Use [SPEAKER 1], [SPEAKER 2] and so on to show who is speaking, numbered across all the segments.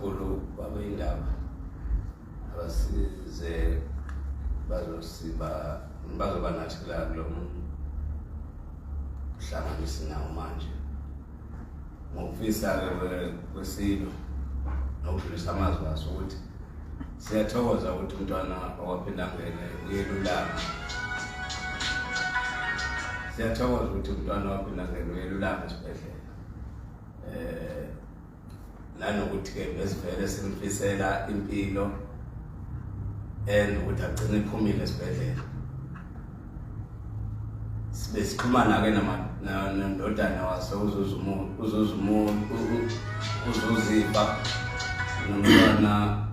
[SPEAKER 1] kakhulu kwabeyindaba abasize bazosiba bazoba nathi la kulo mhlangano esinawo manje. Ngokufisa-ke kwesilo nokudlulisa amazwi aso ukuthi siyathokoza ukuthi umntwana owaphindangene uyelulama. Siyathokoza ukuthi umntwana owaphindangene uyelulama esibhedlela. Nanokuthi-ke besivele simfisela impilo and ukuthi agcine ephumile esibhedlela. Sibe sixhumana-ke nendodana waso uZuzifa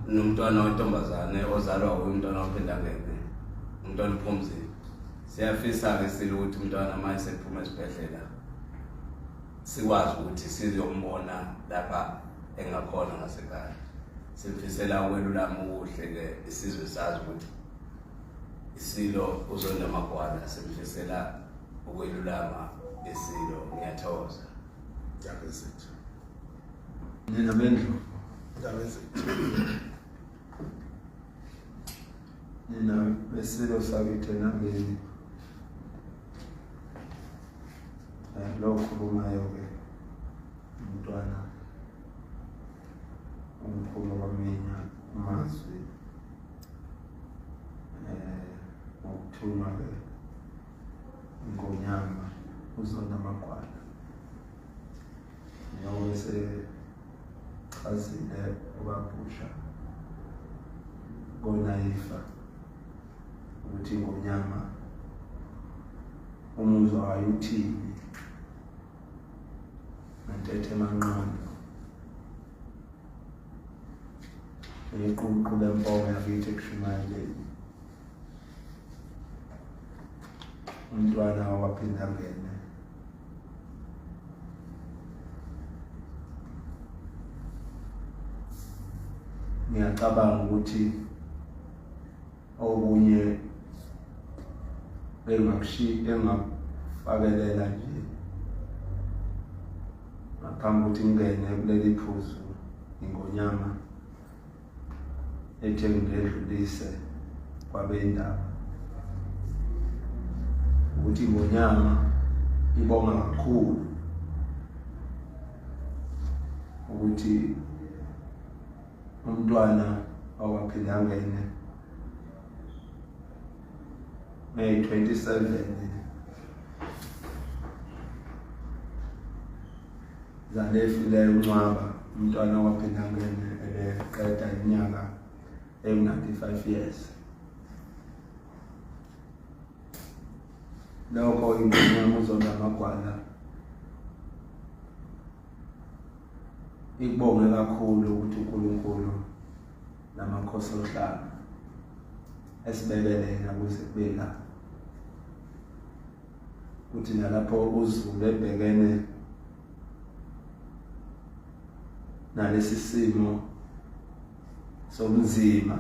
[SPEAKER 1] nomntwana wentombazane ozalwa wuye umntwana waphindangene, umntwana uPhumzile. Siyafisa-ke sile ukuthi umntwana uma esephuma esibhedlela sikwazi ukuthi sizombona lapha engakhona ngasekhaya. Simfisela ukwelulama okuhle-ke, isizwe sazi ukuthi isilo uZondamagwala, simfisela ukwelulama isilo. Ngiyathokoza.
[SPEAKER 2] Ndabezitha.
[SPEAKER 3] Nina bendlu.
[SPEAKER 2] Ndabezitha.
[SPEAKER 3] Nina besilo sakithi enambeni. Lo okhulumayo-ke umntwana omkhulu kwamina uMazwi ngokuthunywa-ke iNgonyama uZondamagwala. Njengoba esechazile uBabhusha koNayifa ukuthi iNgonyama umuzwa wayo uthini ngentethe emanqondo iququ lempongo yakithi ekushumayeleni umntwana waphinda angene ngiyacabanga ukuthi okunye engakufakelela nje ngaphambi kokuthi ngingene kuleli phuzu iNgonyama ethe ngedlulise kwabendaba ukuthi iNgonyama ibonga kakhulu ukuthi umntwana wakwaPhindangene May 27 zalefileyo uNcwaba, umntwana wakwaPhindangene ebeqeda iminyaka ewu-95 years. Lokho iNgonyama uZondamagwala ikubonge kakhulu ukuthi uNkulunkulu namakhosi ohlanga esibekele yena kuze kube la, kuthi nalapho uZulu ebhekene nalesi simo sobunzima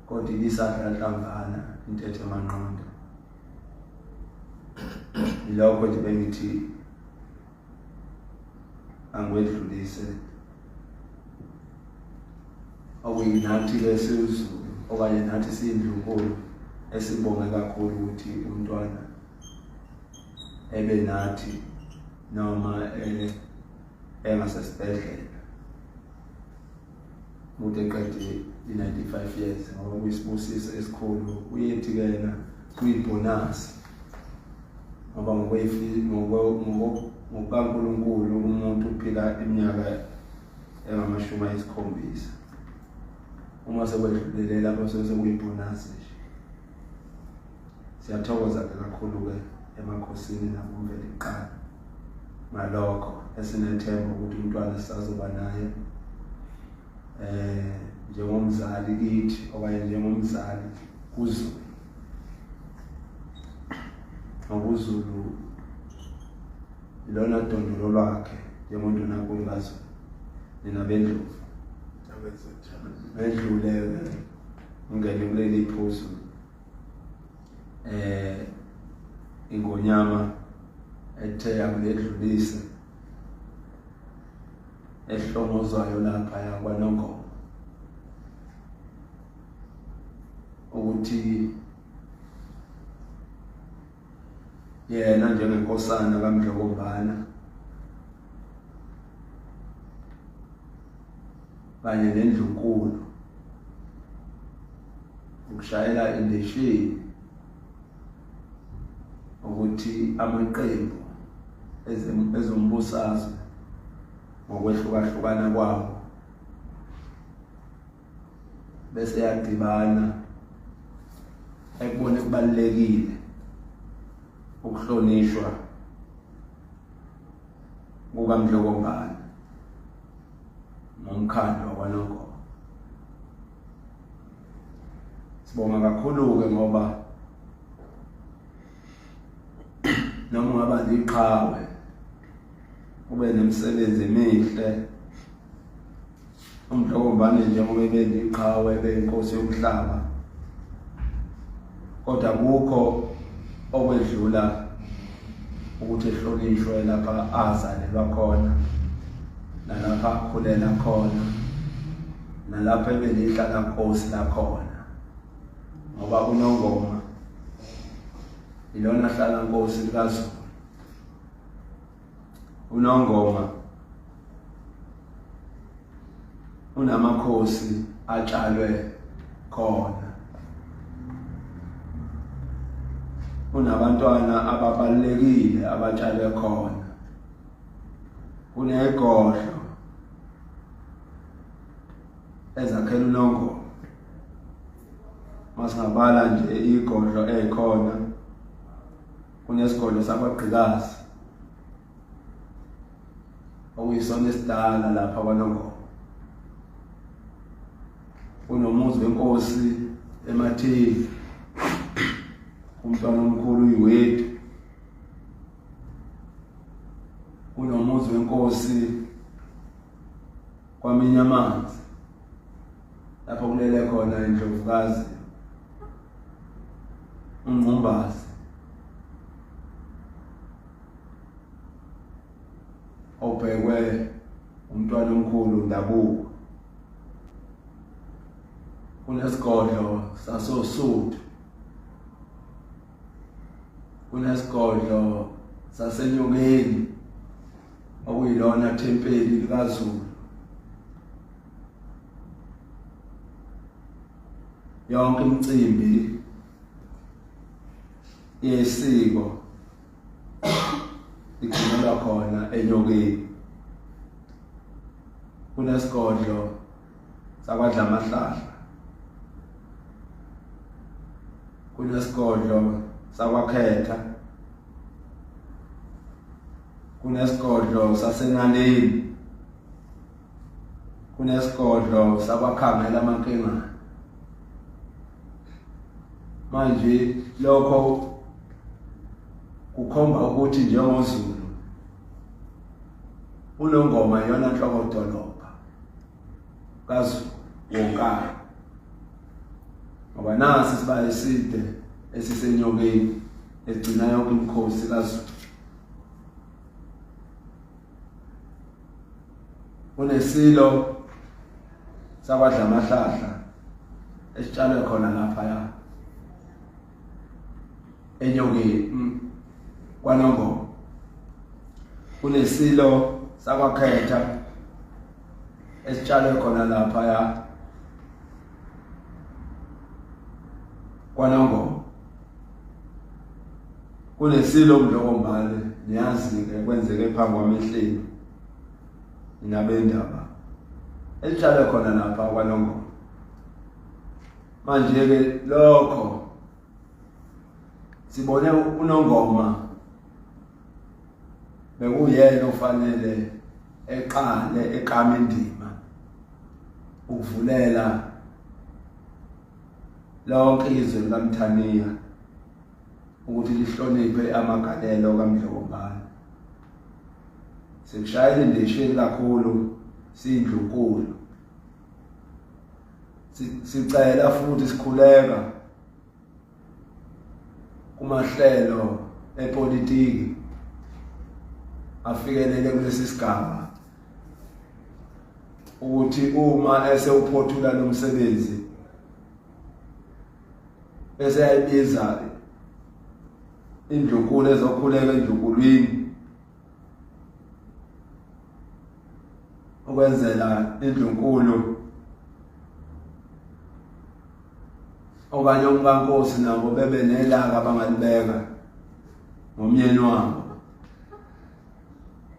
[SPEAKER 3] kodwa ibisadlanhlamvana intethe emanqondo. Yilokho nje bengithi angiwedlulise okuyinathi-ke siwuZulu okanye nathi siyindlunkulu esibonge kakhulu ukuthi umntwana ebe nathi noma engasesibhedlela umuntu eqede i-95 years, ngoba kuyisibusiso esikhulu uyethi-ke yena kuyibhonasi, ngoba ngokukaNkulunkulu umuntu uphila iminyaka engama-70. Uma sekwedlulele lapho sekuyibhonasi nje. Siyathokoza-ke kakhulu-ke emakhosini nakuMveliqala ngalokho, esinethemba ukuthi umntwana sisazoba naye njengomzali kithi okanye njengomzali kuZulu, ngoba uZulu ilona dondolo lwakhe njengondunankulu kaZulu. Nina beNdlovu bedlule ungene kuleli phuzu iNgonyama ethe akuledlulise. ehlongozwayo lapha yakwaNongoma ukuthi yena njengenkosana kaMdlokombana kanye nendlunkulu ukushayela indesheni ukuthi amaqembu ezombusazwe ngokwehlukahlukana kwawo bese yadibana ekubone kubalulekile ukuhlonishwa kukaMdlokombane nomkhandlu wakwaNongoma. Sibonga kakhulu-ke ngoba noma ungaba liqhawe ube nemisebenzi emihle uMdlokombane njengoba ebeliqhawe beyinkosi yomhlaba kodwa kukho okwedlula ukuthi ehlonishwe lapha azalelwa khona nalapha akhulela khona nalapha ebelihlala nkosi lakhona ngoba uNongoma ilona hlala nkosi likaZulu. UNongoma unamakhosi atshalwe khona, unabantwana ababalulekile abatshalwe khona, kunegodlo ezakhela uNongoma. Masingabala nje igodlo ezikhona, kunesigodlo sakwagqikazi okuyisona esidala lapha kwaNongoma, kunomuzi wenkosi eMathini, umntwana omkhulu uyiwethu, kunomuzi wenkosi kwaminye amanzi lapho kulele khona indlovukazi uNgqumbazi obhekwe umntwana omkhulu ndabuko, kunesigodlo sasoSuthu, kunesigodlo saseNyokeni okuyilona thempeli likaZulu. Yonke imicimbi yesiko igcinelwa khona eNyokeni. Kunesigodlo sakwaDlamahlahla, kunesigodlo sakwaKhetha, kunesigodlo saseNaleni, kunesigodlo sakwaKhangela amankengane. Manje lokho kukhomba ukuthi njengoZulu uNongoma iyona nhloko-dolobha kaZulu wonkana, ngoba nasi isibaya eside esiseNyokeni egcina yonke imikhosi kaZulu. Kunesilo sakwaDlamahlahla esitshalwe khona laphaya eNyokeni kwaNongoma, kunesilo sakwaKhetha esitshalwe khona laphaya kwaNongoma, kunesilo uMdlokombane, niyazi-ke kwenzeke phambi kwamehleni nabendaba elitshalwe khona lapha kwaNongoma. Manje-ke lokho sibone uNongoma bekuyena ofanele eqale ekama indima ukuvulela lonke izwe likaMthaniya ukuthi lihloniphe amagalelo kaMdlokombane. Sikushayela indesheni kakhulu sindlunkulu, sicela futhi sikhuleka kumahlelo epolitiki afikelele kulesi sigaba. Ukuthi uma esewuphothula lo msebenzi bese yayibiza indlunkulu ezokhuleka endlunkulwini ukwenzela indlunkulu okanye umkankosi nabo bebe nelaka abangalibeka ngomyeni wabo.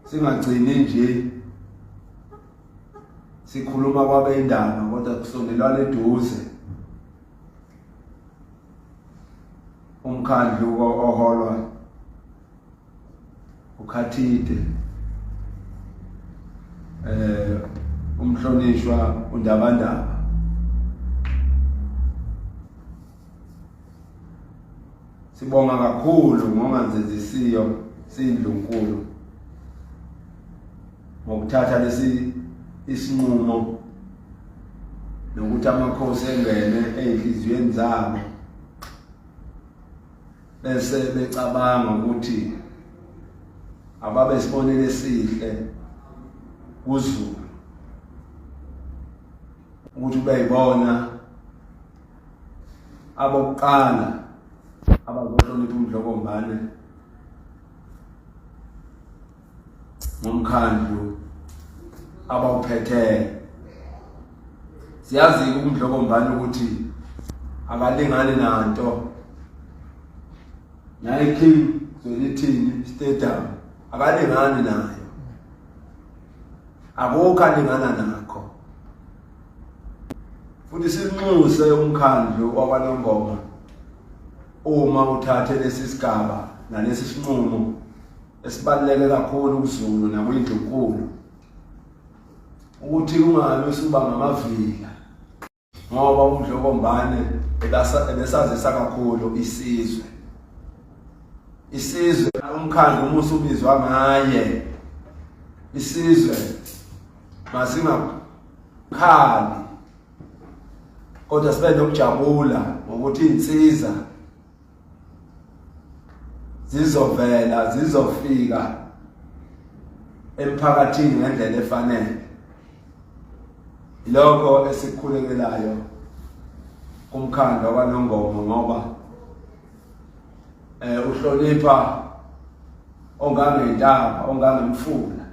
[SPEAKER 3] Singagcini nje sikhuluma kwabe indaba, kodwa kusondelwana eduze. Umkhandlu oholwa uKhathide, umhlonishwa uNdabandaba, sibonga kakhulu ngongazenzisiyo sindlunkulu ngokuthatha lesi isinqumo nokuthi amakhosi engene ezinhliziyweni zabo bese becabanga ukuthi ababe sibonele esihle kuZulu ukuthi ubeyibona abokuqala abazohlonipha uMdlokombane ngomkhandlu abawuphethe. Siyazi uMdlokombane ukuthi akalingani nanto naye King Zwelithini Stadium, akalingani nayo, akukho alingana nakho. Futhi sinxuse umkhandlu wakwaNongoma uma uthathe lesi sigaba nalesi sinqumo esibaluleke kakhulu kuZulu nakwindlunkulu ukuthi ungabe usuba ngamavila, ngoba uMdlokombane ebesazisa kakhulu isizwe. Isizwe umkhandlu uma usubizwa ngaye, isizwe masingakhali kodwa sibe nokujabula ngokuthi insiza zizovela, zizofika emphakathini ngendlela efanele. Ilokho esikhulekelayo kumkhandlu wakwaNongoma, ngoba uhlonipha ongangentaba, ongangemfula,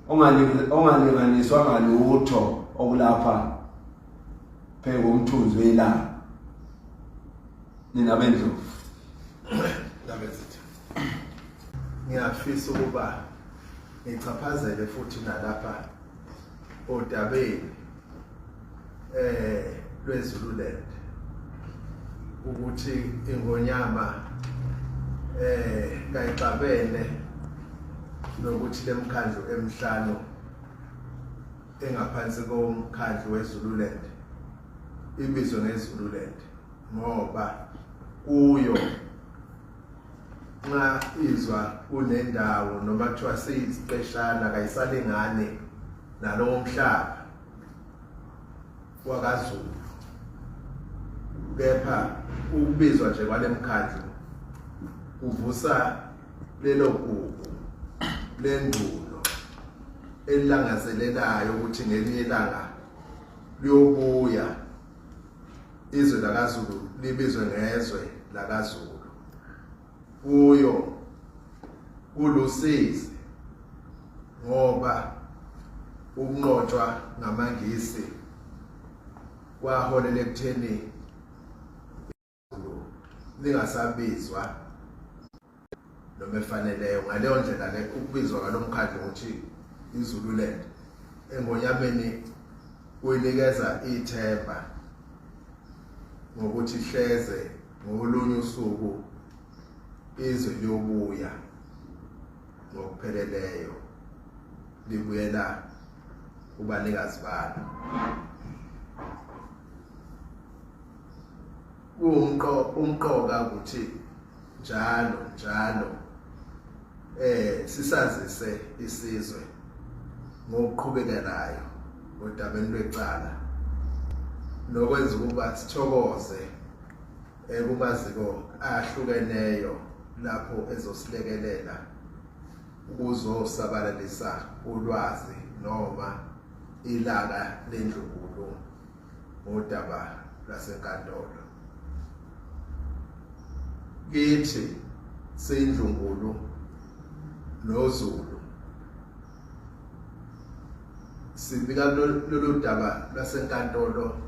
[SPEAKER 3] ongalinganiswa ngalutho okulapha phezu komthunzi welanga. Nina bendlovu.
[SPEAKER 2] Ndabezitha, ngiyafisa ukuba ngichaphazele futhi nalapha odabeni lweZululand ukuthi ingonyama kayixabene nokuthi lemkhandlu emihlanu engaphansi komkhandlu weZululand ibizwe ngeZululand, ngoba kuyo nxa izwa kunendawo noma kuthiwa seyisiqeshana kayisalingani nalowo mhlaba wakaZulu, kepha ukubizwa nje kwale mkhandlu kuvusa lelo gugu lendulo elilangazelelayo ukuthi ngelinye ilanga liyobuya izwe lakaZulu libizwe ngezwe lakaZulu. Kuyo kulusizi ngoba ukunqotshwa ngamaNgisi kwaholela ekutheni lingasabizwa noma efaneleyo. Ngaleyo ndlela ke ukubizwa kwalomkhandlu ngokuthi iZululand engonyameni kuyinikeza ithemba ngokuthi hleze ngolunye usuku izwe liyobuya ngokupheleleyo libuyela kubanikazi balo. Umqoka ukuthi njalo njalo sisazise isizwe ngokuqhubekelayo odabeni lwecala nokwenza ukuba sithokoze kumaziko ahlukeneyo lapho ezosilekelela ukuzosabalalisa ulwazi noma ilaka lendlunkulu ngodaba lwasenkantolo. Kithi siyindlunkulu noZulu sibika lolu daba lwasenkantolo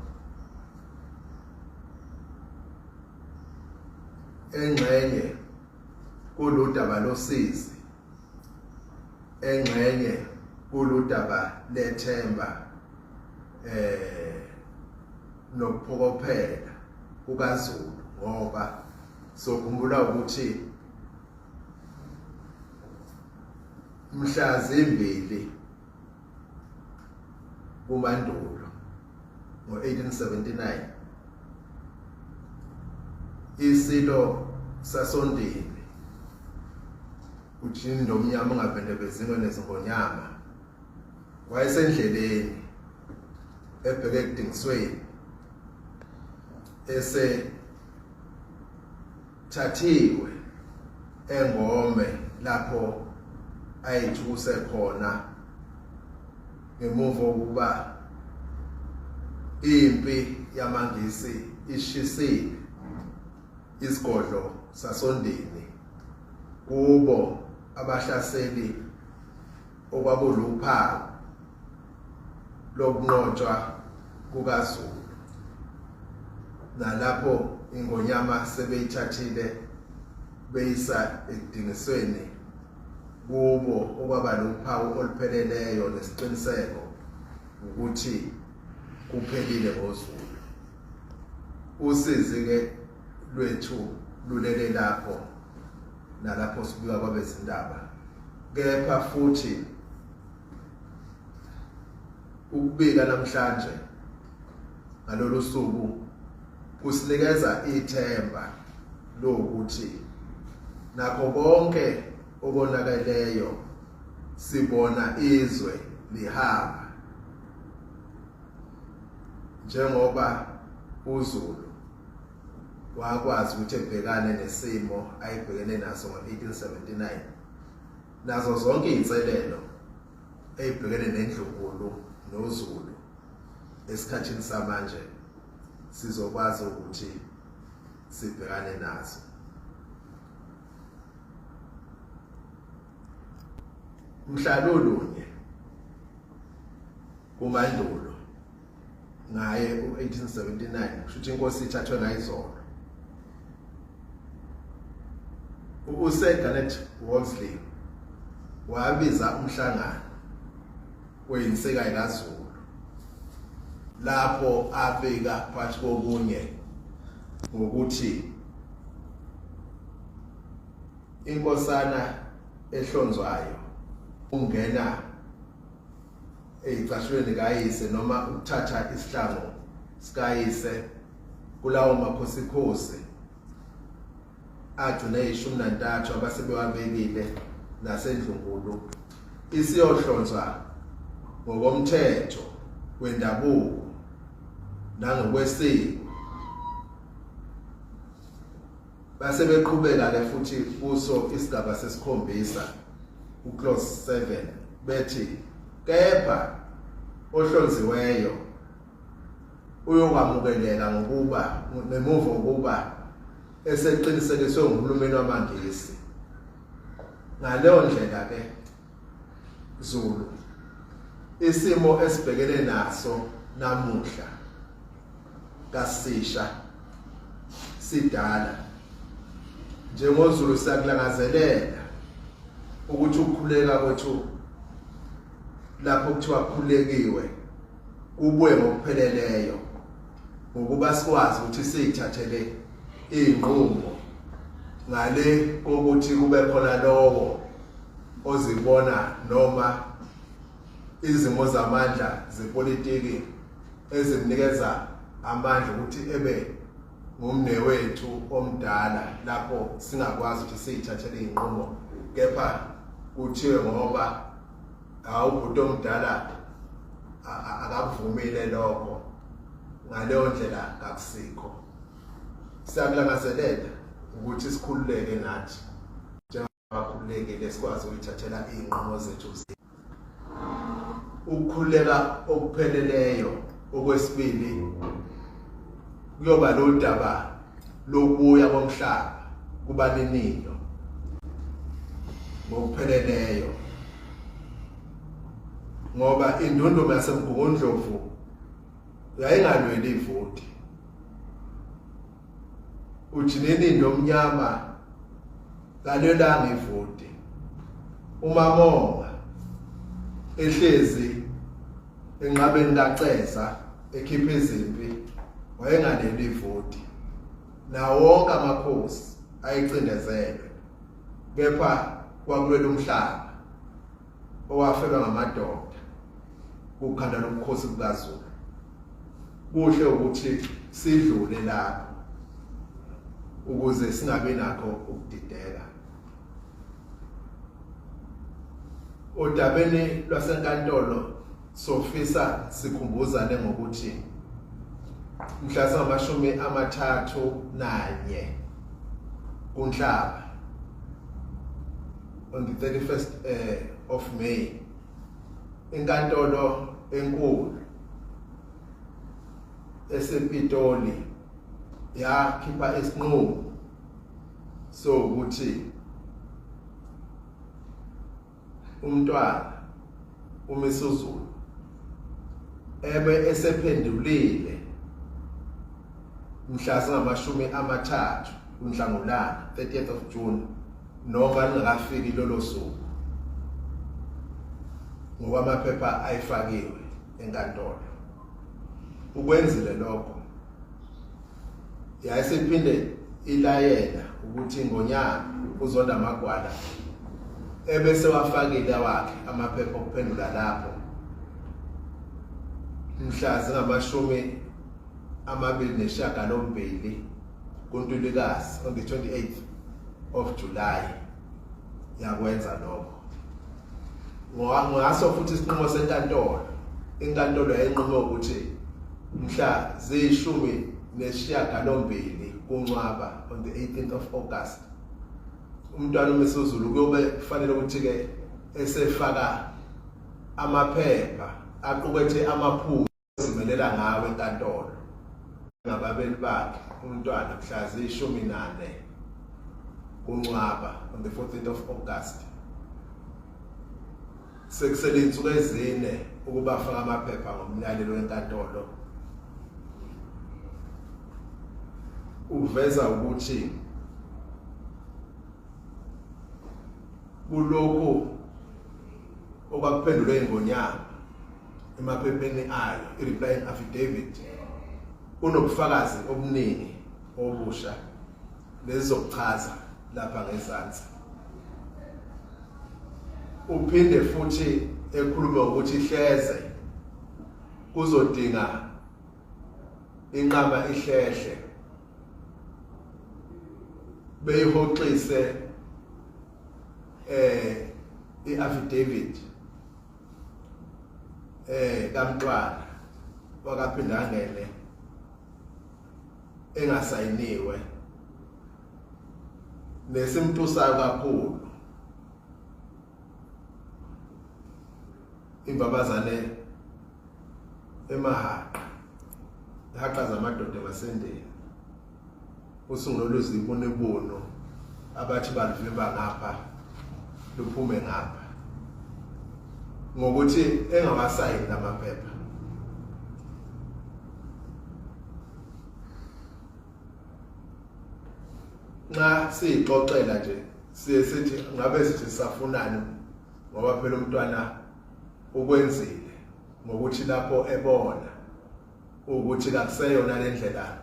[SPEAKER 2] engxenye kuludaba losizi engxenye kuludaba lethemba eh nokuphokophela kukaZulu ngoba sokhumbula ukuthi mhla zimbili kuMandulo ngo-1879 isilo sasondini uJindo omnyama ongavendebezingwe nezingonyama wayesendleleni ebheke ekudingisweni ese thathiwe engome lapho ayethuse khona ngemuva kokuba impi yamaNgisi ishisile isigodlo sasondini kubo abahlaseli okwakuluphawu lokunqotshwa kukaZulu nalapho ingonyama sebeyithathile beyisa ekudingisweni kubo okwaba luphawu olupheleleyo nesiqiniseko ukuthi kuphelile ngoZulu. Usizi ke lwethu lulele lapho nalapho sibuka kwabezindaba kepha futhi ukubika namhlanje ngalolu suku kusinikeza ithemba lokuthi nakho konke okonakeleyo sibona izwe lihamba njengoba uZulu wakwazi ukuthi ebhekane nesimo ayibhekene naso ngo-1879 nazo zonke izinselelo eyibhekene nendlunkulu noZulu esikhathini samanje sizokwazi ukuthi sibhekane nazo. Mhla lolunye kuMandulo ngaye u-1879 kusho ukuthi inkosi ithathwe ngayizolo uSir Garnet Wolseley wabiza umhlangano weyinsika kaZulu lapho abika phakathi kokunye ngokuthi inkosana ehlonzwayo ungena eyicashulweni kayise noma ukuthatha isihlangu sikayise kulawo makhosikhosi agcine eyishumi nantathu abasebewabekile nasendlunkulu isiyohlonzwa ngokomthetho wendabuko nangokwesiko. Base beqhubeka ke futhi kuso isigaba sesikhombisa uclause 7 bethi kepha ohlonziweyo uyokwamukeleka ngokuba ngemuva kokuba eseqinisekiswe nguhulumeni wamaNgisi. Ngaleyo ndlela ke Zulu isimo esibhekene naso namuhla kasisha sidala njengoZulu siyakulangazelela ukuthi ukukhuleka kwethu lapho kuthiwa khulekiwe kubuye ngokupheleleyo ngokuba sikwazi ukuthi siyithathele izinqumo ngale kokuthi kube khona lowo ozibona noma izimo zamandla zepolitiki ezimnikeza amandla ukuthi ebe ngumnewethu omdala lapho singakwazi ukuthi siyithathele izinqumo kepha kuthiwe ngoba hawu ubhuti omdala akakuvumile lokho ngaleyo ndlela kakusikho. Siyakulangazelela ukuthi sikhululeke nathi njengabakhululekile sikwazi ukuyithathela iy'nqumo zethu. Ukukhululeka okupheleleyo okwesibili kuyoba lodaba lokubuya komhlaba kubaninilo ngokupheleleyo, ngoba indunduma yaseMgungundlovu yayingalweli ivoti. Ujinini omnyama kalwelanga ivoti. UMamonga ehlezi enqabeni kaCeza ekhipha izimpi wayengaleli ivoti. Nawo wonke amakhosi ayecindezelwe, kepha kwakulwela umhlaba owafelwa ngamadoda kukhanda lobukhosi bukaZulu. Kuhle ukuthi sidlule lapho ukuze singabi nakho ukudideka. Odabeni lwasenkantolo sofisa sikhumbuzane ngokuthi mhla singamashumi 31 kuNhlaba, on the 31st of May, inkantolo enkulu esePitoli yakhipha isinqumo sokuthi umntwana uMisuzulu ebe esephendulile mhla singamashumi 30 kuNhlangulana, 30th of June, noma lingakafiki lolo suku ngokwamaphepha ayifakiwe enkantolo. Ukwenzile lokho, yayisiphinde ilayela ukuthi ngonyaka uzonda amagwala ebese wafakile wakhe amaphepha okuphendula lapho mhla zingamashumi 28 kuNtulikazi, on the 28th of July. Yakwenza lokho ngaso futhi isinqumo senkantolo. Inkantolo yayinqume ukuthi mhla ziyishumi 18 kuNcwaba, on the 18th of August, umntwana uMisuzulu kuyobe kufanele ukuthi ke esefaka amaphepha aqukethe amaphuzu zimelela ngawe enkantolo ngababeli bakhe umntwana mhla ziyishumi 4 kuNcwaba, on the 14th of August. Sekusele insuku ezine ukuba afake amaphepha ngomyalelo wenkantolo. Uveza ukuthi kulokhu okwakuphendulwe ingonyama emaphepheni ayo, i-replying affidavit, kunobufakazi obuningi obusha lezizokuchaza lapha ngezansi. Uphinde futhi ekhulume ukuthi hleze kuzodinga inqama ihlehle beyihoxise i-affidavit kaMntwana wakaPhindangene engasayiniwe, nesimtusayo kakhulu imbabazane emahaqa ihaqa zamadoda emasendeni, usungulo lwezibunibunu abathi baluvimba ngapha luphume ngapha, ngokuthi engawasayini lamaphepha. Nxa siyixoxela nje siye sithi ngabe sithi sisafunani, ngoba phela umntwana ukwenzile ngokuthi lapho ebona ukuthi kakuseyona le ndlela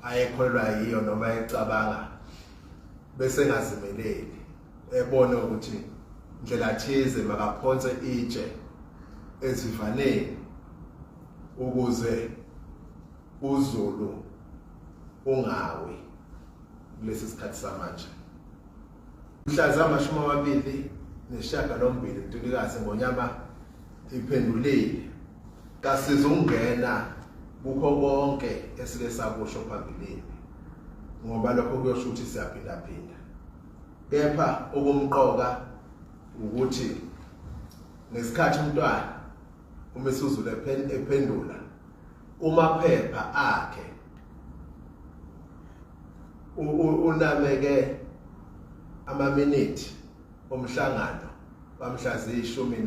[SPEAKER 2] ayekholelwa yiyo noma ecabanga, bese engazimeleli, ebone ukuthi ndlela thize makaphonse itshe ezivaneni ukuze uZulu ungawi kulesi sikhathi samanje. Mhla zamashumi 28 Ntulikazi, ngonyama iphendulile. Kasizungena kukho konke esike sakusho phambilini, ngoba lokho kuyosho ukuthi siyaphindaphinda, kepha okumqoka ukuthi ngesikhathi umntwana uMisuzulu ephendula kumaphepha akhe unameke amaminithi omhlangano wamhla ziyi-14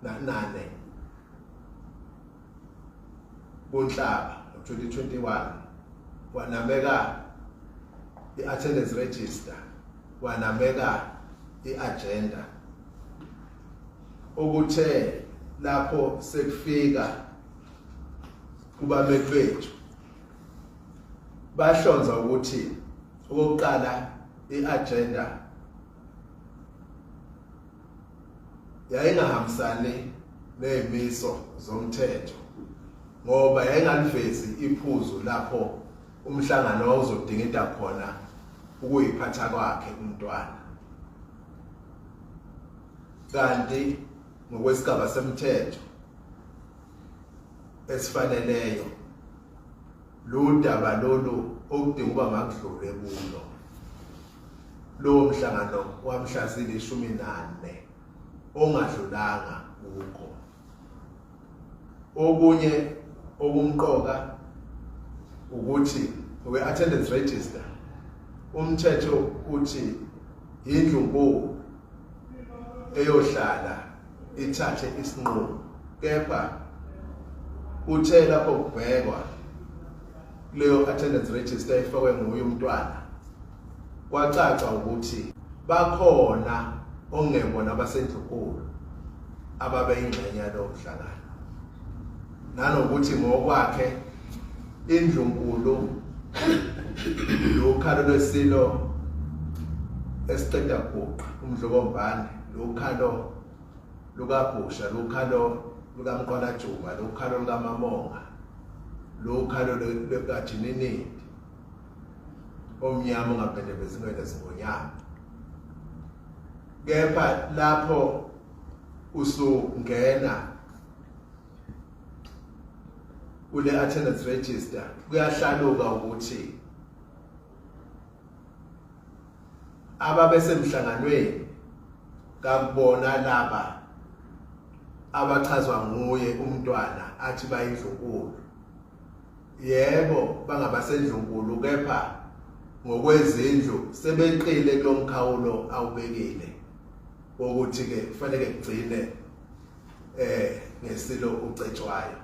[SPEAKER 2] nane kuNhlaba 2021, wanameka i-attendance register, wanameka i-agenda, okuthe lapho sekufika kubameli bethu bahlonza ukuthi okokuqala i-agenda yayingahambisani nezimiso zomthetho ngoba yayingalivezi iphuzu lapho umhlangano wawuzodingida khona ukuyiphatha kwakhe umntwana. Kanti ngokwesigaba semthetho esifaneleyo lo daba lolu okudinga uba makudlulwe kulo lowo mhlangano wamhla zili-14 ongadlulanga kukho. Okunye okumqoka ukuthi we-attendance register, umthetho uthi indlunkulu eyohlala ithathe isinqumo, kepha uthe lapho kubhekwa kuleyo attendance register efakwe nguye umntwana, kwacaca ukuthi bakhona ongebona abasendlunkulu ababeyingxenye yalowo mhlangano, nanokuthi ngokwakhe indlunkulu lukhalo lwesilo esiqeda guqa uMdlokombane, lukhalo lukaBhusha, lukhalo lukaMqwalajuba, lukhalo lukaMamonga, lukhalo lukaJininindi omnyama ongapende bezinwele zingonyama. Kepha lapho usungena kule attendance register kuyahlaluka ukuthi ababesemhlanganweni kakubona laba abachazwa nguye umntwana athi bayindlunkulu. Yebo, bangabasendlunkulu, kepha ngokwezindlu sebeqile kulomkhawulo awubekile wokuthi ke kufanele kugcine ngesilo ucetshwayo.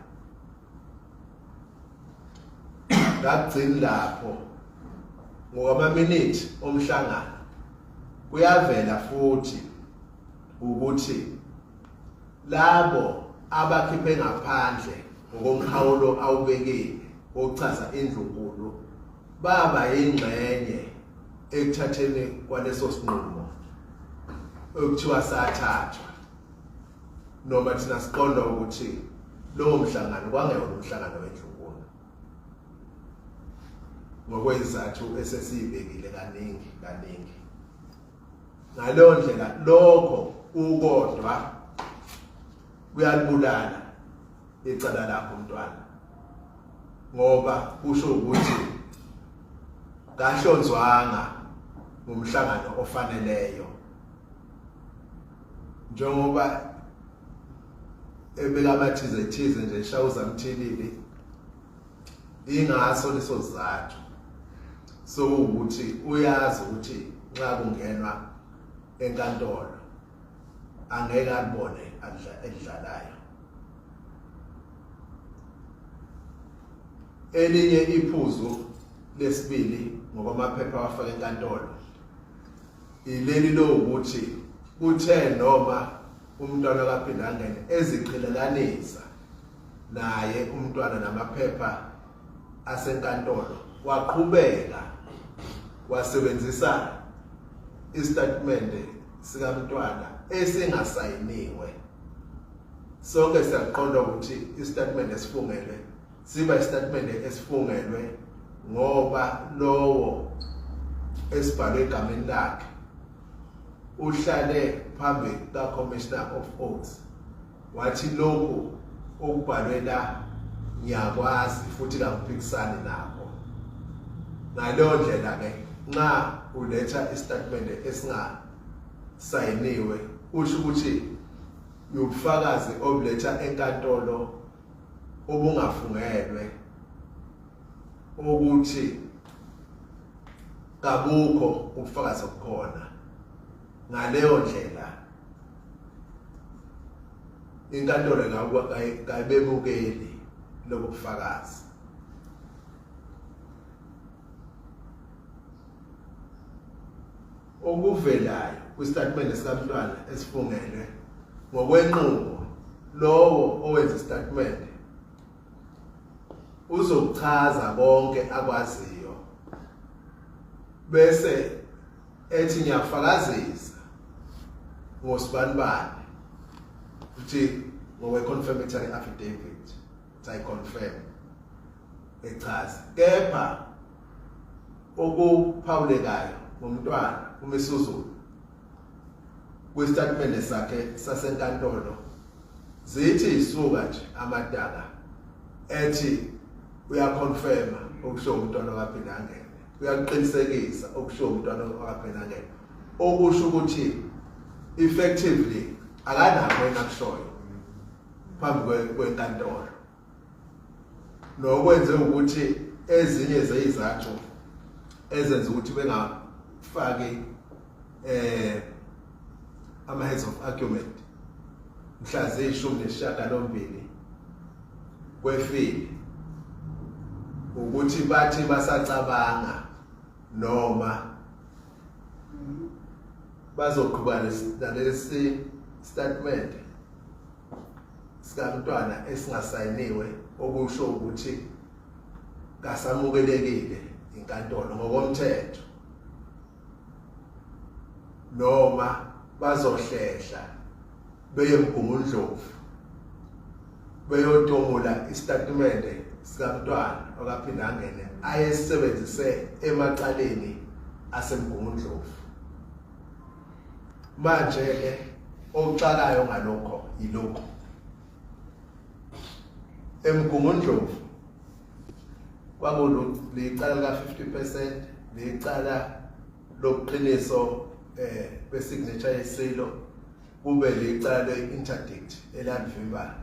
[SPEAKER 2] Ngakugcini lapho, ngokwamaminithi omhlangano kuyavela futhi ukuthi labo abakhiphe ngaphandle ngokomkhawulo awubekile wokuchaza indlunkulu baba yingxenye ekuthatheni kwaleso sinqumo okuthiwa sathathwa, noma thina siqonda ukuthi lowo mhlangano kwangewona umhlangano wendlunkulu ngokwezizathu esesiyibekile kaningi kaningi. Ngaleyo ndlela lokho ukodwa kuyalibulala icala lakho mntwana, ngoba kusho ukuthi kahlonzwanga ngomhlangano ofaneleyo, njengoba ebeka amathize thize nje shawuza mthilili ingaso leso sizathu sokuthi uyazi ukuthi nxa kungenwa enkantolo angeke alibone elidlalayo. Elinye iphuzu lesibili ngokwamaphepha awafaka enkantolo ileli lokuthi kuthe noma umntwana kaPhindangene eziqhelelanisa naye umntwana namaphepha asenkantolo, waqhubeka wasebenzisa isitatimende sikamntwana esingasayiniwe. Sonke siyaqonda ukuthi isitatimende esifungelwe siba isitatimende esifungelwe ngoba lowo esibhalwe egameni lakhe uhlale phambi ka-Commissioner of Oaths wathi lokhu okubhalwe la ngiyakwazi futhi kangiphikisani nakho. Ngaleyo ndlela ke nxa uletha isitatimende esingasayiniwe usho ukuthi yobufakazi obuletha enkantolo obungafungelwe ukuthi kabukho ubufakazi obukhona. Ngaleyo ndlela inkantolo kayibemukeli lobo bufakazi. Okuvelayo kwisitatimende sikaMntwana esifungelwe ngokwenqubo, lowo owenza isitatimende uzokuchaza konke akwaziyo bese ethi ngiyafakazisa ngosibanibani, uthi ngokwe-confirmatory affidavit, I confirm, echaza. Kepha okuphawulekayo ngomntwana uMisuzulu kwisitatimende sakhe sasenkantolo, zithi isuka nje amadaka ethi uyaconfirma okusho umntwana kaPhindangene, uyaqinisekisa okusho umntwana kaPhindangene, okusho ukuthi effectively akanakho yena akushoyo phambi kwenkantolo, nokwenze ukuthi ezinye zezizathu ezenza ukuthi bengafaki ama heads of argument mhla ziyi-18 kwefile ukuthi bathi basacabanga noma bazoqhuba nalesi statement sikamntwana esingasayiniwe, okusho ukuthi kasamukelekile inkantolo ngokomthetho, noma bazohlehla beye Mgungundlovu beyotomula isitatimende sikamntwana okaPhindangene ayesebenzise emacaleni aseMgungundlovu. Manje ke okuxakayo ngalokho yilokhu: eMgungundlovu kwakulicala lika 50%, licala lobuqiniso besignature yesilo, kube licala le-interdict elalivimba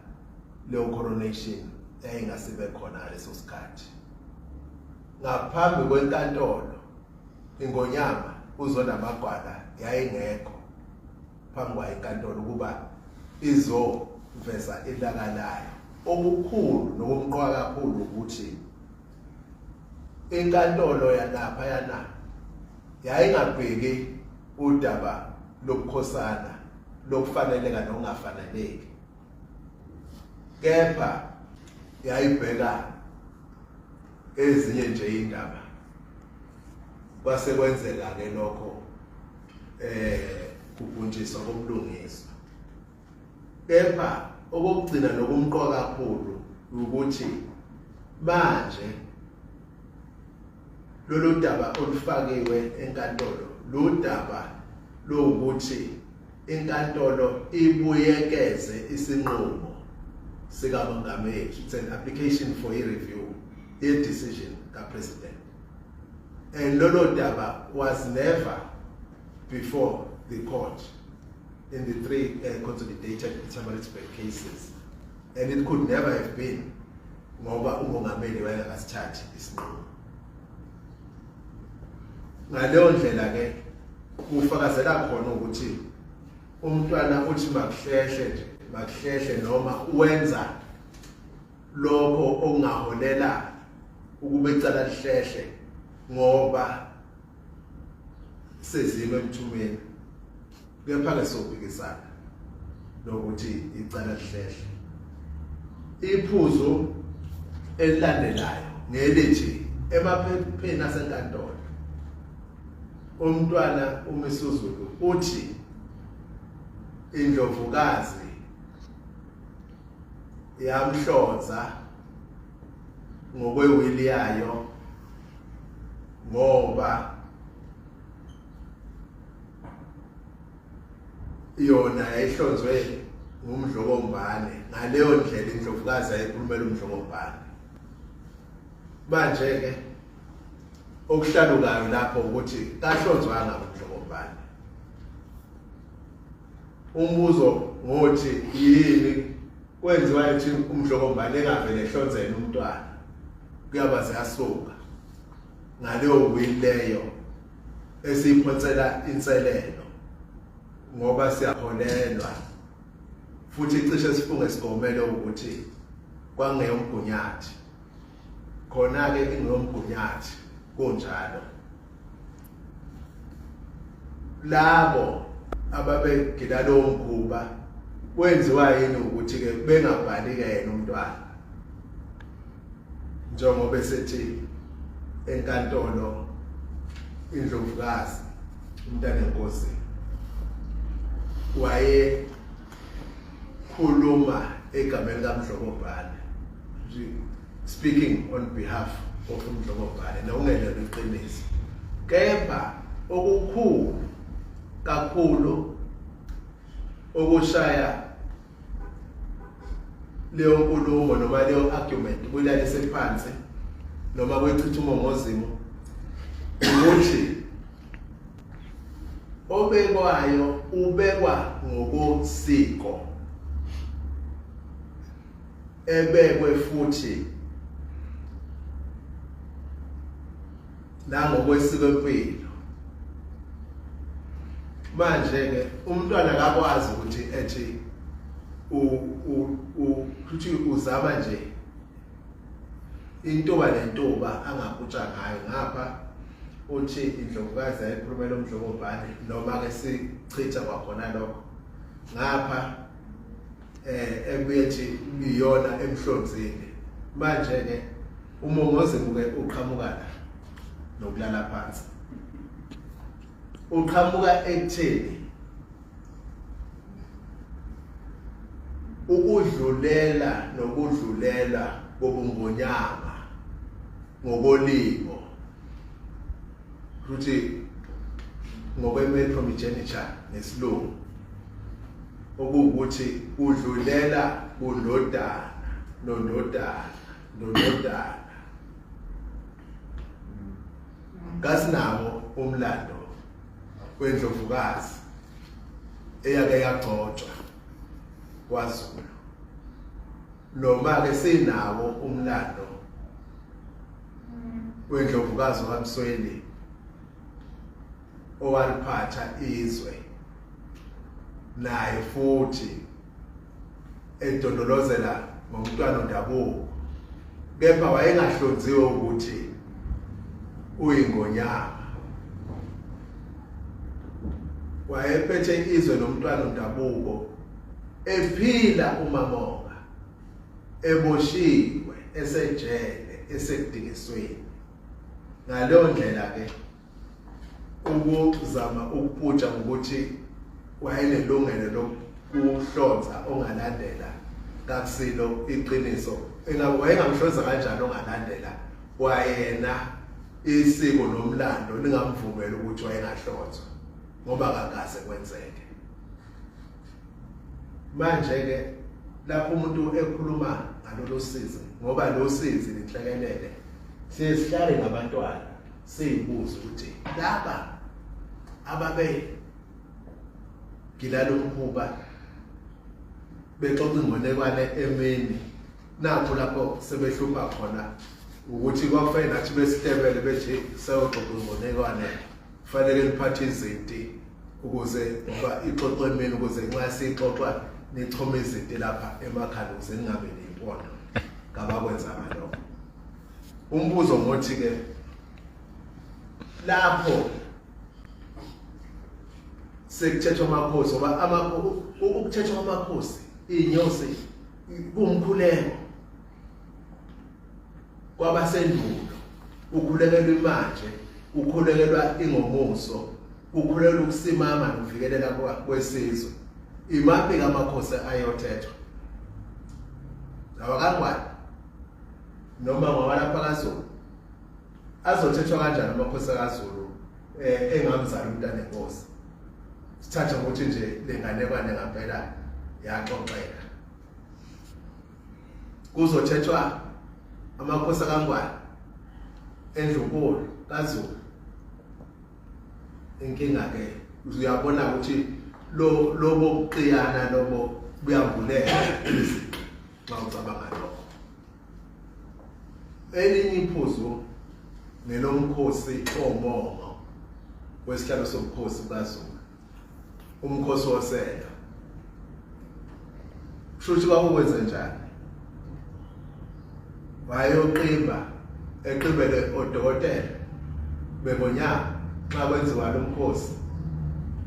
[SPEAKER 2] leyo coronation yayingasibe khona ngaleso sikhathi. Ngaphambi kwenkantolo ingonyama uZondamagwala yayingekho phambi kwayo inkantolo ukuba izoveza ilaka layo. Okukhulu nokumqoka kakhulu ukuthi inkantolo yalapha yana yayingabheki udaba lobukhosana lokufaneleka nokungafaneleki, kepha yayibheka ezinye nje indaba. Kwase kwenzeka ke lokho kubhuntshiswa komlungiswa. Kepha okokugcina nokumqoka kakhulu ukuthi manje lolu daba olufakiwe enkantolo, ludaba lokuthi inkantolo ibuyekeze isinqumo sikamongameli. It's an application for a review ye-decision kapresident, and lolo daba was never before the court in the three consolidated Pietermaritzburg cases, and it could never have been ngoba umongameli wayengakasithathi isinqumo. Ngaleyo ndlela ke kufakazela khona ukuthi umntwana uthi makuhlehle nje, makuhlehle, noma wenza lokho okungaholela ukuba icala lihlehle ngoba sezimo emthumeni. Kepha ke sophikisana nokuthi icala lihlehle. Iphuzu elilandelayo ngelithi emaphepheni asenkantolo umntwana uMisuzulu uthi indlovukazi yamhlonza ngokwewili yayo ngoba yona yayihlonzwe ngumdlokombane. Ngaleyo ndlela indlovukazi yayikhulumela umdlokombane. Manje ke okuhlalukayo lapho ukuthi kahlonzwanga umdlokombane. Umbuzo ngothi yini kwenziwa ethi uMdlokombane engavele ehlonzele umntwana, kuyaba ziyasuka ngaleyo will leyo esiyiphonsela inselelo, ngoba siyakholelwa futhi cishe sifunge sigomele ukuthi kwangeyomgunyathi, khona ke ingeyomgunyathi kunjalo. Labo ababegila lowo mkhuba kwenziwa yini ukuthi ke bengabhali ke yena umntwana, njengoba esethi enkantolo indlovukazi umntanenkosi waye khuluma egameni kaMdlokombane, speaking on behalf of uMdlokombane, nokungelelo iqiniso. Kepha okukhulu kakhulu okushaya leyo nkulumo noma leyo argument kuyilalise phansi noma kuyichitha umongozimo ukuthi obekwayo ubekwa ngokosiko, ebekwe futhi nangokwesiko empilo. Manje ke umntwana akakwazi ukuthi ethi uthi uzama nje intuba nentuba angakutsha ngayo, ngapha uthi indlovukazi ayikhulumela uMdlokombane, noma ke sichitha kwakhona lokho, ngapha ebuye ethi iyona emhlonzile. Manje ke umongozimu ke uqhamuka la nokulala phansi, uqhamuka ekutheni ukudlulela nokudlulela kobungonyama ngokolimo, futhi ngokwe-male primogeniture ngesilungu, okuwukuthi udlulela kundodana nondodana nondodana. Kasinawo umlando wendlovukazi eyake yagcotshwa kwaZulu, noma ke sinawo umlando wendlovukazi kaMsweli owaliphatha izwe naye futhi edondolozela ngomntwana ondabuko, kepha wayengahlonziwe ukuthi uyingonyama. Wayephethe izwe nomntwana ondabuko ephila uMamonga eboshiwe esejele esekudingisweni. Ngaleyo ndlela ke ukuzama ukuputsha ngokuthi wayenelungelo lokuhlonza ongalandela kakusilo iqiniso. Wayengamhlonza kanjani ongalandela kwayena isiko nomlando lingamvumela ukuthi wayengahlonzwa, ngoba akakaze kwenzeke. Manje ke lapho umuntu ekhuluma ngalolu sizi, ngoba lo sizi linhlekelele, siye sihlale nabantwana siyibuze ukuthi laba ababe gila lomkhuba bexoxa ingonekwane emini, nakho lapho sebehlupha khona ukuthi kwakufanele nathi besihlebele bethi seyoxoxa ingonekwane, kufanele niphathe izinti ukuze ngoba ixoxo emini, ukuze nxa siyixoxa nichome izinti lapha emakhanda ukuze ningabe niyimpondo. Ngabakwenzanga lokho. Umbuzo ngothi ke lapho sekuthethwa amakhosi, ngoba ukuthethwa kwamakhosi inyosi kuwumkhuleko kwabasendulo, ukhulekelwa imanje, ukhulekelwa ingomuso, ukhulekelwa ukusimama nokuvikeleka kwesizwe. Imaphi amakhosi ayothethwa? Awakangwane noma ngawalapha kaZulu? Azothethwa kanjani amakhosi kaZulu engamzali umntana enkosi? Sithathe ukuthi nje lenganekwane ngampela yaxoxeka. Kuzothethwa amakhosi kaNgwane endlunkulu kaZulu. Inkinga ke uyabona ukuthi Lo lobo kuqiyana lobo buyambuleka xa ucabanga lokho. Elinye iphuzu ngelomkhosi omongo wesihlalo sobukhosi bukaZulu, umkhosi wosela. Kusho ukuthi kwakukwenze njani? Wayoqimba eqibele odokotela bengonyama xa kwenziwa lo mkhosi.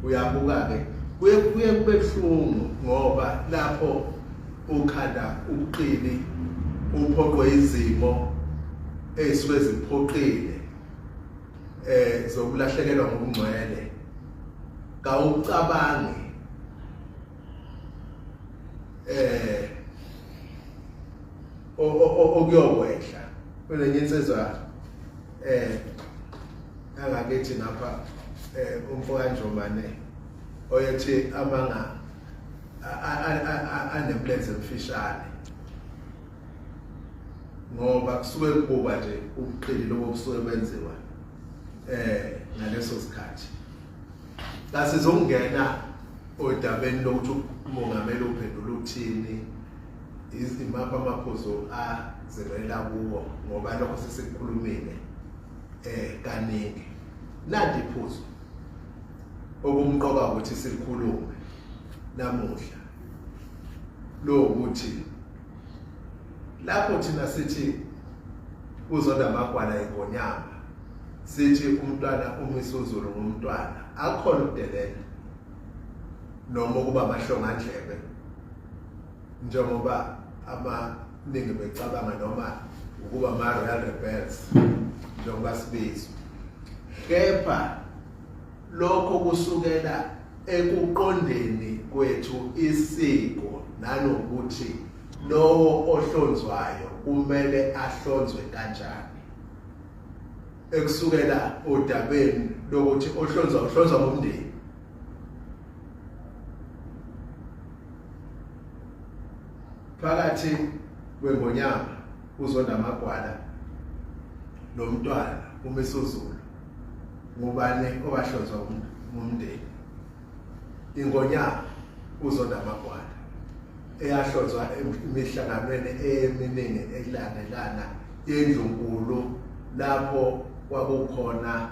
[SPEAKER 2] Uyabuka-ke kuye kuye kube buhlungu ngoba lapho ukhanda ubuqili uphoqwe izimo ezisuke ziphoqile zokulahlekelwa ngokungcwele, kawucabangi okuyokwehla. Kunenye insizwa angakithi ngapha umfo kaNjomane oyethi amanga anemlenze emfishane, ngoba kusuke kubuka nje ubuqili lobo busuke benziwa ngaleso sikhathi. Kasizongena odabeni lokuthi umongameli uphendula uthini, izimapha amaphuzu azelela kuwo, ngoba lokho sesikukhulumile kaningi. Nanti iphuzu okumqoka ukuthi silikhulume namuhla, lo ukuthi lapho thina sithi uzonda amagwala ingonyama, sithi umntwana uMisuzulu ngumntwana, akukhona ukudelela noma ukuba amahlongandlebe njengoba abaningi becabanga, noma ukuba ama-Royal Rebels njengoba sibizwa. Kepha lokho kusukela ekuqondeni kwethu isiko nanokuthi lowo ohlonzwayo kumele ahlonzwe kanjani, ekusukela odabeni lokuthi ohlonzwa uhlonzwa ngomndeni. Phakathi kwengonyama uzonda amagwala nomntwana uMisuzulu, ngubani owahlonzwa ngumndeni? Ingonyama uzonda amagwala eyahlonzwa emihlanganweni eminingi elandelana yendlunkulu, lapho kwakukhona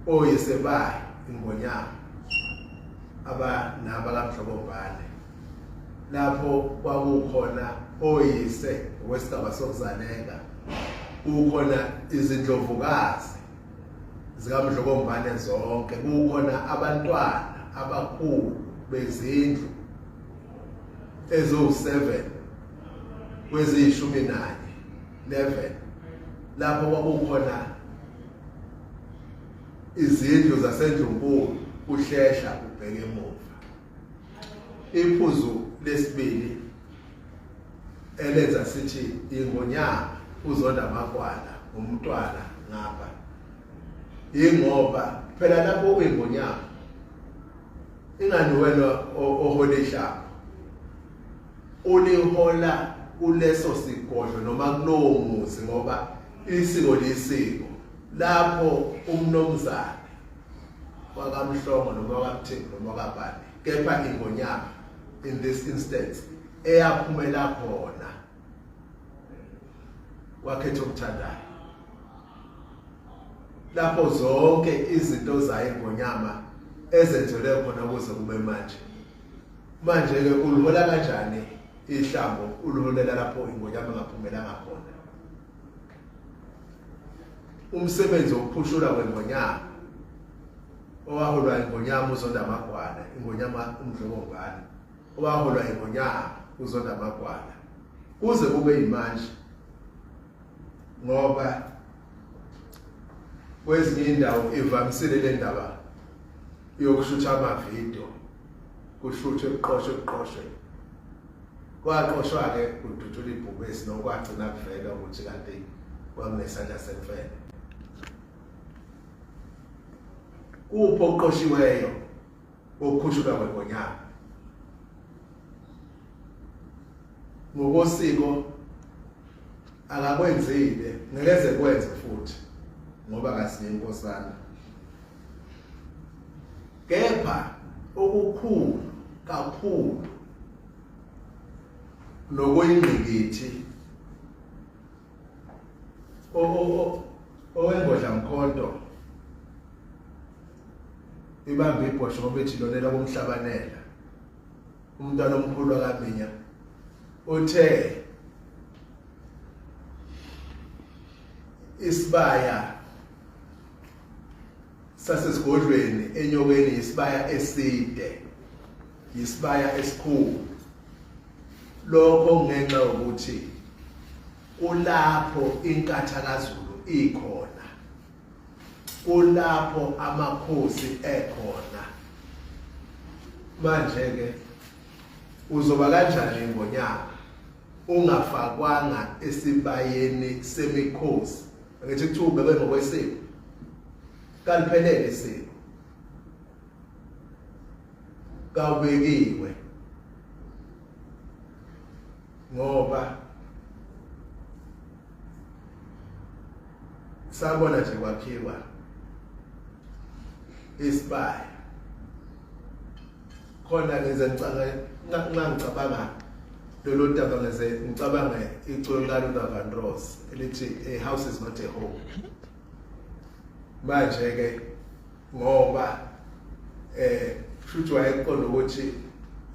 [SPEAKER 2] oyise bayo ingonyama abanaba kaMdlokombane, lapho kwakukhona oyise ngokwesigaba sokuzaleka, kukhona izindlovukazi zikaMdlokombane zonke, kukhona abantwana abakhulu bezindlu eziwu-7 kweziyishumi nanye 11, lapho kwakukhona izindlu zasendlunkulu kuhlehla ubheke emuva. Iphuzu lesibili elenza sithi ingonyama uzonda amagwala umntwana ngapha, ingoba phela lapho uyingonyama ingani wena ohola ihlaba, ulihola kuleso sigodlo noma kulowo muzi, ngoba isiko lisiko lapho umnomzane wakaMhlongo noma wakaMthembu noma wakabani, kepha ingonyama in this instance eyaphumela khona wakhetha okuthandayo, lapho zonke izinto zayo ingonyama ezenzelwe khona kuze kube manje. Manje-ke ulihola kanjani ihlambo, uliholela lapho ingonyama engaphumelanga khona? Umsebenzi wokuphushula kwengonyama owaholwa ingonyama uzonda amagwala, ingonyama uMdlokombane owaholwa ingonyama uzonda amagwala kuze kube yimanje, ngoba kwezinye indawo ivamisile le ndaba yokushutha amavidiyo, kushuthwe kuqoshwe kuqoshwe, kwaqoshwa-ke kudutshula ibhubesi nokwagcina kuvela ukuthi kanti kwakunesandla semfene. Kuphi okuqoshiweyo okukhushulwa kwengonyama? Ngokosiko akakwenzile, ngeke eze kwenze futhi ngoba kasiye inkosana. Kepha okukhulu kakhulu nokuyingqikithi owengodla mkhonto ibamba ibhosho ngoba ethi lonela kumhlabanela umntwana omkhulu kaMinya uthe isibaya sasesigodlweni enyokeni isibaya eside, isibaya esikhulu. Lokho ngenxa yokuthi kulapho inkatha kaZulu ikhona, kulapho amakhosi ekhona. Manje ke uzoba kanjani ingonyama ungafakwanga esibayeni semikhosi? Ngithi kuthiwa ubekwe ngokwesiko, kaliphelele isiko, kawubekiwe ngoba sabona nje kwakhiwa isibaya khona. Ngize ngicabange, nxa ngicabanga lolu daba, ngize ngicabange iculo likaLuther Vandross elithi "A house is not a home". Manje ke ngoba futhi wayeqonda ukuthi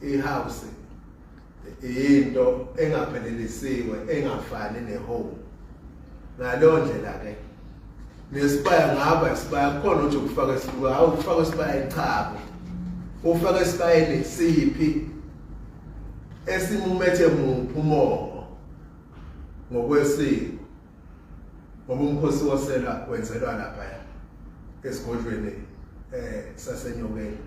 [SPEAKER 2] ihouse into engaphelelisiwe, engafani nehome. Ngaleyo ndlela ke nesibaya ngaba isibaya kukhona ukuthi ukufaka isibaya, hawu, ukufaka isibaya, chabo, ufaka esibayeni siphi, esimumethe muphi umongo ngokwesiko? Ngoba umkhosi wosela wenzelwa lapha esigodlweni sasenyokeni,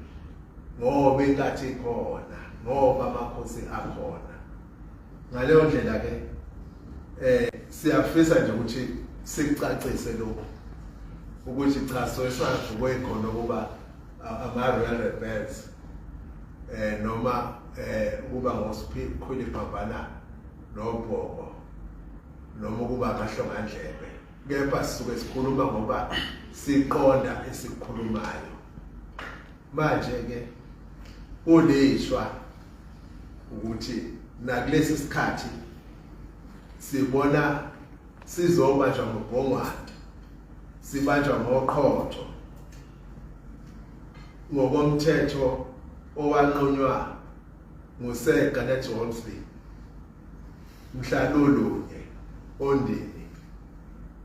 [SPEAKER 2] ngoba inkathi ikhona, ngoba amakhosi akhona. Ngaleyo ndlela ke siyafisa nje ukuthi sicacise lokho ukuthi cha, soyisavukwe khona ukuba ama Royal Rebels noma ukuba ngosikhwili phambana nobhoko noma ukuba amahlongandlebe, kepha sisuke sikhuluma ngoba siqonda esikhulumayo. Manje ke kulishwa ukuthi nakulesi sikhathi sibona sizobanjwa ngobhongwane, sibanjwa ngoqhotho ngokomthetho owanqunywa nguSir Garnet Wolseley mhla lulunye oNdini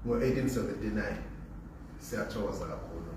[SPEAKER 2] ngo-1879. Siyathokoza kakhulu.